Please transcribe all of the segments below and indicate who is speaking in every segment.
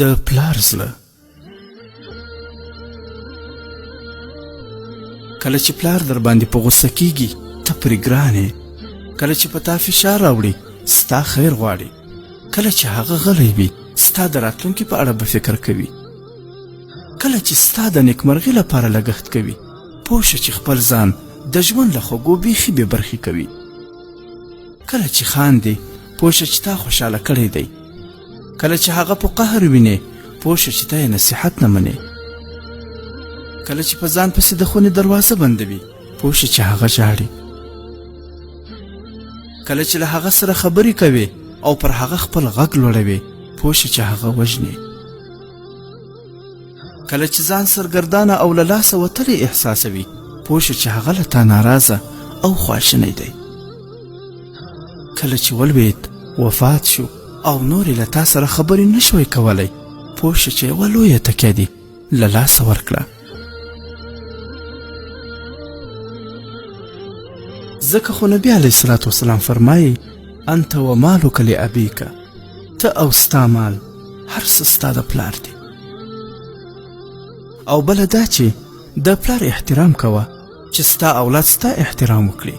Speaker 1: د پلار زړه. کله چې پلار در باندې په غوسه کیږي، ته پرې ګران یې. کله چې په تا فشار راوړي، ستا خیر غواړي. کله چې هغه غلی وي، ستا د راتلونکي په اړه به فکر کوي. کله چې ستا د نیکمرغي لپاره لګښت کوي، پوه شه چې خپل ځان د ژوند له خوږو بیخي بې برخې کوي. کله چې خاندې، پوه شه چې تا خوشحاله کړی دی. کله چې هغه په قهر وینې، پوه شه چې ته یې نصیحت نه منې. کله چې په ځان پسې د خونې دروازه بندوي، پوه شه چې هغه ژاړي. کله چې له هغه سره خبرې کوې او پر هغه خپل غږ لوړوې، پوه شه چې هغه وژنې. کله چې ځان سرګردانه او له لاسه وتلی احساسوي، پوه شه چې هغه له تا ناراضه او خواشینی دی. کله چې ولوېد، وفات شو او نور یې له تا سره خبرې نه شوی کولی، پوه شه چې یوه لویه تکیه دې له لاسه ورکړه. ځکه خو نبی علیه الصلاة والسلام فرمایي: انت ومالک لابیک، ته او ستا مال هر څه ستا د پلار دي. او بله دا چې د پلار احترام کوه چې ستا اولاد ستا احترام وکړي.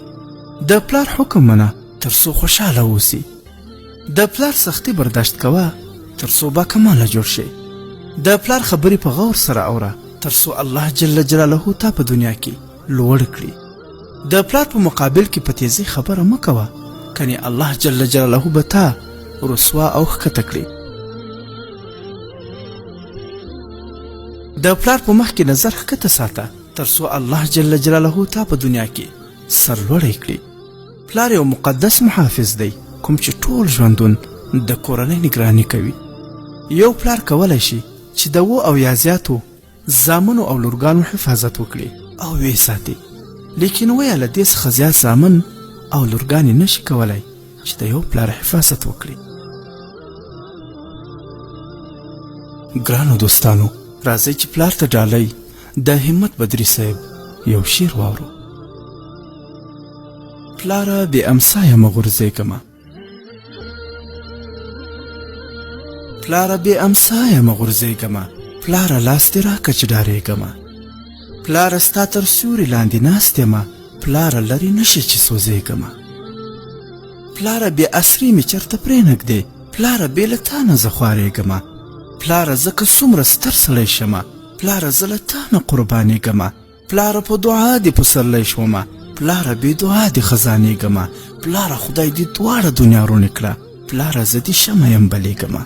Speaker 1: د پلار حکم منه تر څو خوشحاله اوسي. د پلار سختي برداشت کوه تر څو با کماله جوړ شي. د پلار خبرې په غور سره اوره تر څو الله جل جلاله تا په دنیا کې لوړ کړي. د پلار په مقابل کې په تیزۍ خبره مه کوه، کنې الله جل جلاله به تا رسوا او ښکته کړي. د پلار په مخ کې نظر ښکته ساته تر څو الله جل جلاله تا په دنیا کې سرلوړی کړي. پلار یو مقدس محافظ دی کوم چې ټول ژوندون د کورنۍ نګراني کوي. یو پلار کولی شي چې د و او یا زیاتو زامنو او لورګانو حفاظت وکړي او ویې ساتي، لیکن ویا له دې څخه زیات زامن او لورګانې نشي کولی چې د یو پلار حفاظت وکړي. ګرانو دوستانو، راځئ چې پلار ته ډالۍ د همت بدري صاحب یو شعر واورو. پلاره بې امسا یم غورځېږمه، پلاره بې امسا یم غورځېږمه، پلاره لاس دې راکه چې ډارېږمه، پلاره ستا تر سیوري لاندې ناست یمه، پلاره لرې نه شې چې سوځېږمه، پلاره بې اسرې مې چېرته پرېنږدې، پلاره بې له تا نه زه خوارېږمه، پلاره زه که څومره ستر سړی شمه، پلاره زه له تا نه قربانېږمه، پلاره په دعا دې پسرلی شومه، پلاره بې دعا دې خزانېږمه، پلاره خدای دې دواړه دنیا روڼې کړه، پلاره زه دې شمه یم بلېږمه،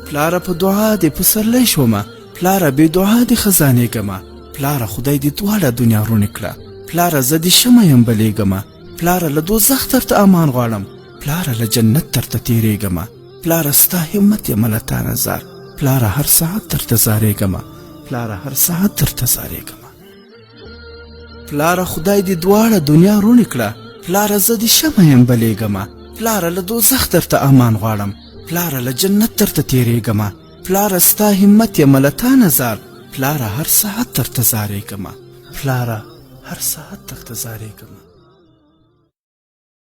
Speaker 1: پلاره په دعا دې پسرلی شومه، پلاره بې دعا دې خزانېږمه، پلاره خدای دې دواړه دنیا روڼې کړه، پلاره زه دې شمه یم بلېږمه، پلاره له دوزخ درته امان غواړم، پلاره له جنت درته تېرېږمه، پلاره ستا همت یمه له تا نه ځار، پلاره هر ساعت درته ځارېږمه، پلاره هر ساعت درته ځارېږمه، پلاره خدای دې دواړه دنیا روڼې کړه، پلاره زه دې شمه یم بلېږمه، پلاره له دوزخ درته امان غواړم، پلاره له جنت درته تېرېږمه، پلاره ستا همت یمه له تا نه ځار، پلاره هر ساعت درته ځارېږمه، پلاره هر ساعت درته ځارېږمه.